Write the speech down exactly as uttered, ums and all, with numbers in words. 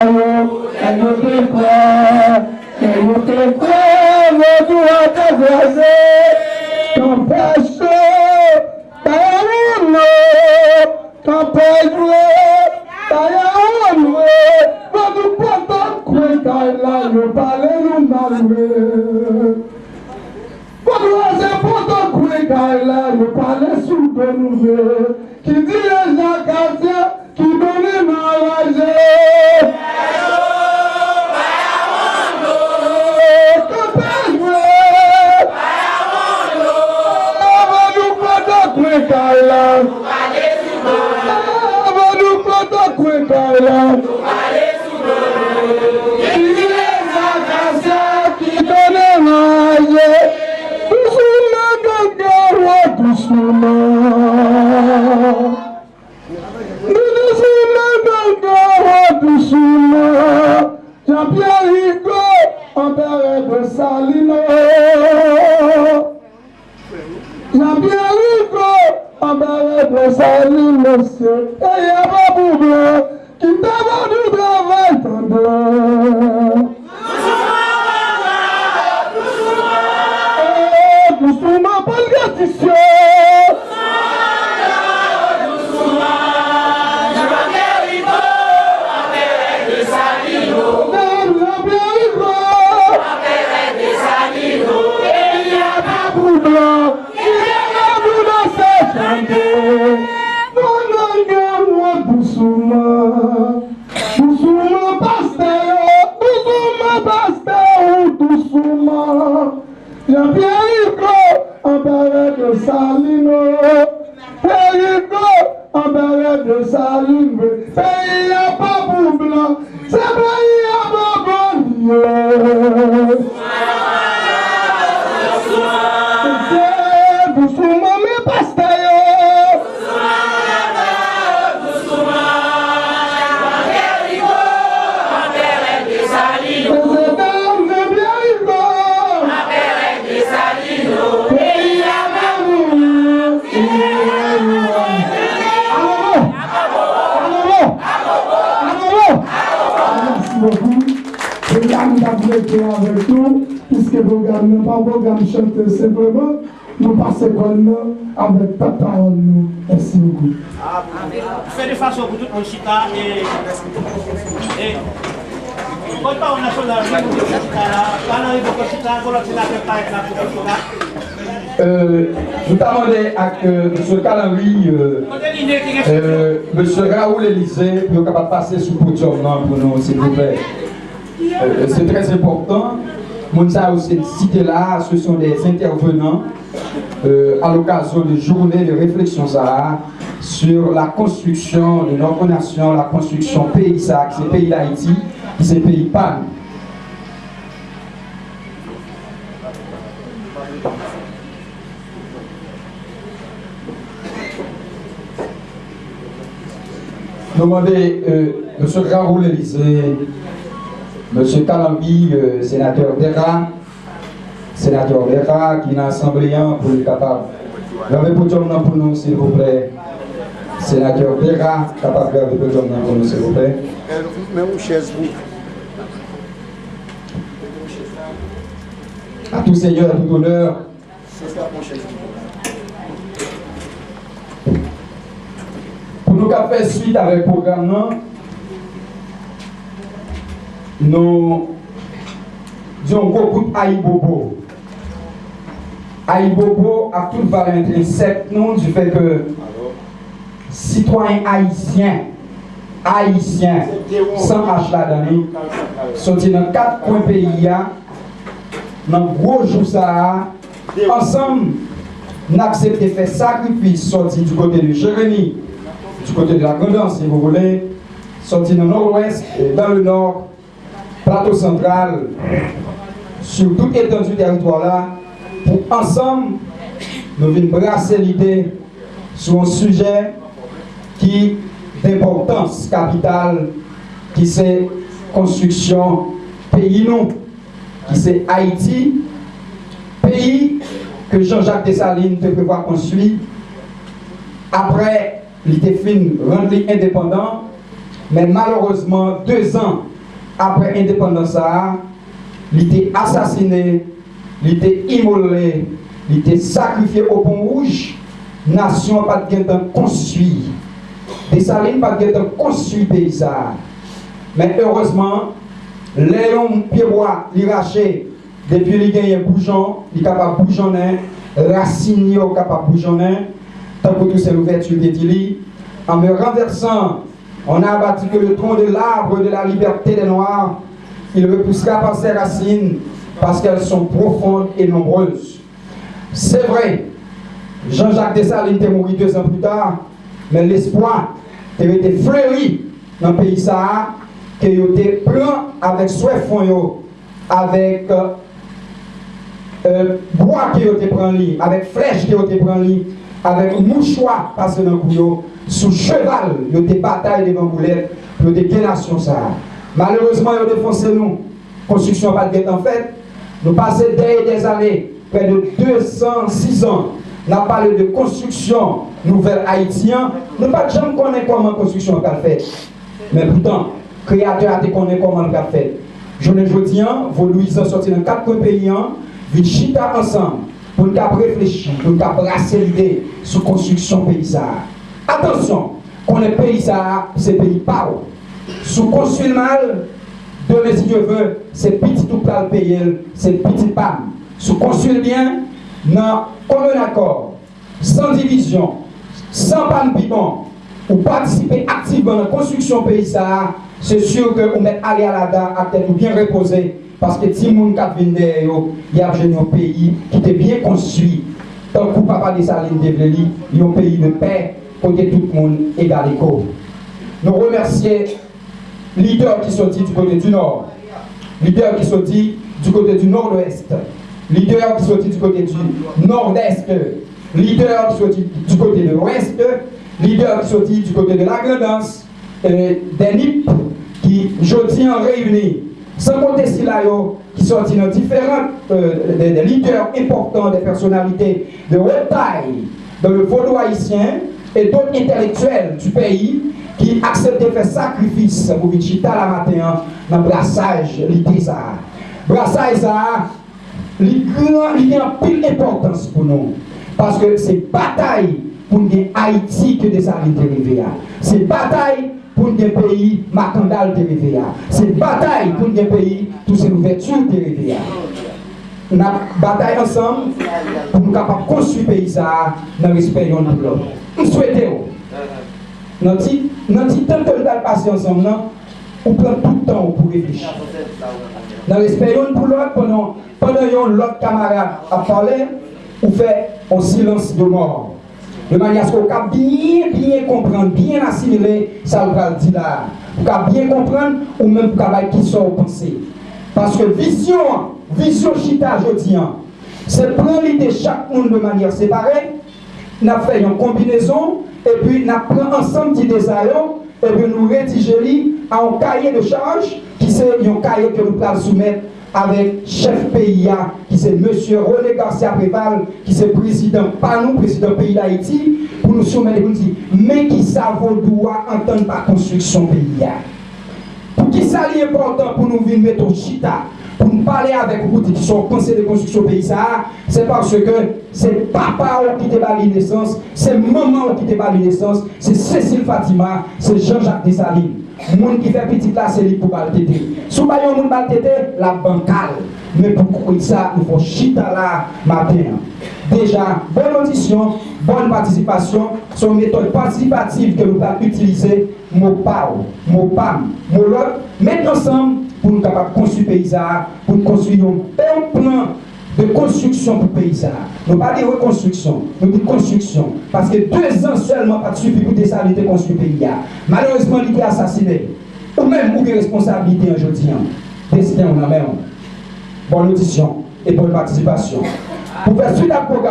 Nèg yo te kwè, nèg yo te kwè, vodou a te kraze. Kanpe cho, pa yon lòt, kanpe jwe, pa yon lòt. Vodou poko kwè kay la, yo pale nou mal vre. Vodou a se poko kwè kay la, yo pale sou do nou vre. Ki dirije Akasya, ki donnen nan raje. Kanpe jwe. Vodou poko kwè kay la. Vodou poko kwè kay la. Ki dirije Akasya, ki donnen nan raje. Dousman, ganga, wo, dousman. Dousman, ganga, wo, dousman. Jean-Pierre Rigaud, anperè Desalin. Jean-Pierre Rigaud, anperè Desalin, mesye. Peyi a pa pou blan. Kite vodou travay, tande. Eh, dousman, politisyèn. Jean-Pierre Rigaud. Peyi a pa pou blan. Kite vodou danse, chante. Dousman, dousman. Dousman, pastè yo, dousman, pastè yo, dousman. Jean-Pierre Rigaud, anperè Desalin. Pierre Rigaud, anperè Desalin. Peyi a pa pou blan. Se peyi a Bobo li ye. Se dousman, men pastè yo. Prezidan Jean-Pierre Rigaud. Peyi a pa pou blan. Agogo! Agogo! Agogo! Mèsi bokou. Se la nou t ap rete avèk nou, piske pwogram nan pa yon pwogram chante senpleman, nou pase kòn nan avèk pòtpawòl nou. Mèsi bokou. Fè de fason pou tout moun chita e, e, pòtpawòl nasyonal, li pou chita la, pa nan rive pou chita, gon lòt senatè parèt la pou chita. Euh, nou ta mande ak, euh, mesye Carl Henry, euh, euh, mesye Raoul Élisée pou yo kapab pase sou podyòm nan pou nou, silvouplè. Euh, c'est très important. Moun sa yo se site la, ce sont des intervenants, euh, à l'occasion de journée de réflexion sa a, sur la construction de notre nation, la construction peyi sa a, ki se peyi Dayiti, ki se peyi pa nou. Nou mande, euh, mesye Raoul Élisée, mesye Calanguy, euh, senatè Dera, senatè Dera ki nan asanble an pou li kapab grave podyòm nan pou nou, silvouplè. Senatè Dera kapab grave podyòm nan pou nou, silvouplè. Men yon chèz pou. À tout seigneur, à tout honneur. Pou nou ka fè swit avèk pwogram nan, nou di yon gwo kout ayibobo. Ayibobo ak tout valè entrensèk nou, du fait que sitwayen ayisyen, ayisyen, san H ladan li, soti nan kat kwen peyi a, nan gwo jou sa a, ansanm, n aksepte fè sakrifis, sòti du côté de Jérémie, du côté de la Grand'Anse, si vous voulez, sòti nan Nòdwès, et dans le Nord, Plato Santral, sur tout etandi tèritwa la, pou ansanm, nou vin brase lide sou yon sijè ki denpòtans kapital, ki se konstriksyon peyi nou, ki se Ayiti, peyi ke Jean-Jacques Dessalines te prevwa konstwi apre li te fin rann li endepandan, men malerezman, dezan Apre endepandans sa a, li te asasine, li te imole, li te sakrifye o Pon Wouj, nasyon an pa t gentan konstwi. Desalin pa t gentan konstwi peyi sa a. Men erezman, lè yon pyebwa li rache, depi li genyen boujon, li kapab boujonnen, rasin yo kapab boujonnen, tankou Toussaint Louverture te di li, en me renversant, on a abattu que le tronc de l'arbre de la liberté des Noirs, il repoussera par ses racines, parce qu'elles sont profondes et nombreuses. Se vre, Jean-Jacques Dessalines te mouri dezan pli ta, men lespwa te rete fleri nan peyi sa a, ke yo te pran avèk swè fon yo, avèk, euh, bwa ke yo te pran li, avèk flèch ke yo te pran li, avèk mouchwa pase nan kou yo, sou cheval yo te batay devan boulèt pou yo te gen nasyon sa a. Malerezman, yo defonse nou. Konstriksyon an pa t gentan fèt. Nou pase dè e dè zane, prè de de san sis an, n ap pale de konstriksyon nouvèl Ayiti an. Nou pa t janm konnen kòman konstriksyon an pral fèt. Men poutan, Kreyatè a te konnen kòman l pral fèt. Jounen jodi an, vodouyizan sòti nan kat kwen peyi an, vin chita ansanm pou n kab reflechi, pou n kab brase lide sou konstriksyon peyi sa a. Atansyon, konnen peyi sa a se peyi pa w. Si w konstwi l mal, demen, si Dye ve, se pitit ou k pral peye l, se pitit pa m. Si w konstwi l byen, nan komen akò, san divizyon, san pa m pi bon, ou patisipe aktivman nan konstriksyon peyi sa a, se si ke ou mèt ale alada ak tèt ou byen repoze, paske timoun k ap vin dèyè yo, y ap jwenn yon peyi ki te byen konstwi, tankou papa Desalin te vle li, yon peyi de pè, kote tout moun egal ego. Nou remèsye lidè ki soti du kote du nò, lidè ki soti du kote du nòdwès, lidè ki soti du kote du nòdès, lidè ki soti du kote de lwès, lidè ki soti du kote de la Grandans, e, dè Nip, ki jodi an reyini, san konte sila yo ki sòti nan diferan, e, de, de lidè enpòtan, de pèsonalite de haute taille dans le vaudou haïtien et d'autres intellectuels du pays ki aksepte fè sakrifis pou vin chita la maten an nan brasaj lide sa a. Brasaj sa a, li gran, li gen anpil enpòtans pou nou. Paske se batay pou n gen Ayiti ke Desalin te reve a. Se batay pou n gen peyi Makandal te reve a. Se batay pou n gen peyi Toussaint Louverture te reve a. N ap batay ansanm pou nou kapab konstwi peyi sa a nan respè yonn pou lòt. M swete w, nan ti, nan ti tan ke n pral pase ansanm nan, ou pran tout tan w pou reflechi. Nan respè yonn pou lòt, pandan, pandan yon lòt kamarad ap pale, ou fè yon silans de mò. De manyè aske w ka byen, byen konprann, byen asimile sa l pral di la a. Ou ka byen konprann, ou menm ou ka bay kisa w panse. Paske vizyon an, vizyon chita jodi an, se pran lide chak moun de manyè separe, n ap fè yon konbinezon, epi n ap pran ansanm lide sa yo, epi nou redije li a yon kaye de chaj ki se yon kaye ke nou pral soumèt avèk chèf peyi a, ki se mesye René Garcia Préval, ki se prezidan pa nou, prezidan peyi Dayiti, pou nou soumèt li, pou nou di, men kisa vodou a antann pa konstriksyon peyi a. Poukisa li enpòtan pou nou vin mete w chita, pou n pale avèk ou, pou di kisa w panse de konstriksyon peyi sa a? Se paske se papa w ki te ba li nesans, se manman w ki te ba li nesans, se Cécile Fatima, se Jean-Jacques Dessalines. Moun ki fè pitit la, se li k pou ba l tete. Si w bay yon moun ba l tete, l ap bankal. Men poukisa nou fè w chita la a maten an? Deja, bòn odisyon, bòn patisipasyon, se yon metòd patisipatif ke nou pral itilize, mo pa w, mo pa m, mo lòt, met ansanm pou nou kapab konstwi peyi sa a, pou n konstwi yon bon plan de konstriksyon pou peyi sa a. Nou pa di rekonstriksyon, nou di konstriksyon. Paske de zan sèlman pa t sifi pou Desalin te konstwi peyi a. Malerezman, li te asasinen. Ou menm, ou gen responsablite an jodi an. Desten w nan men w. Bòn odisyon e bòn patisipasyon. Pou fè swit ak pwogram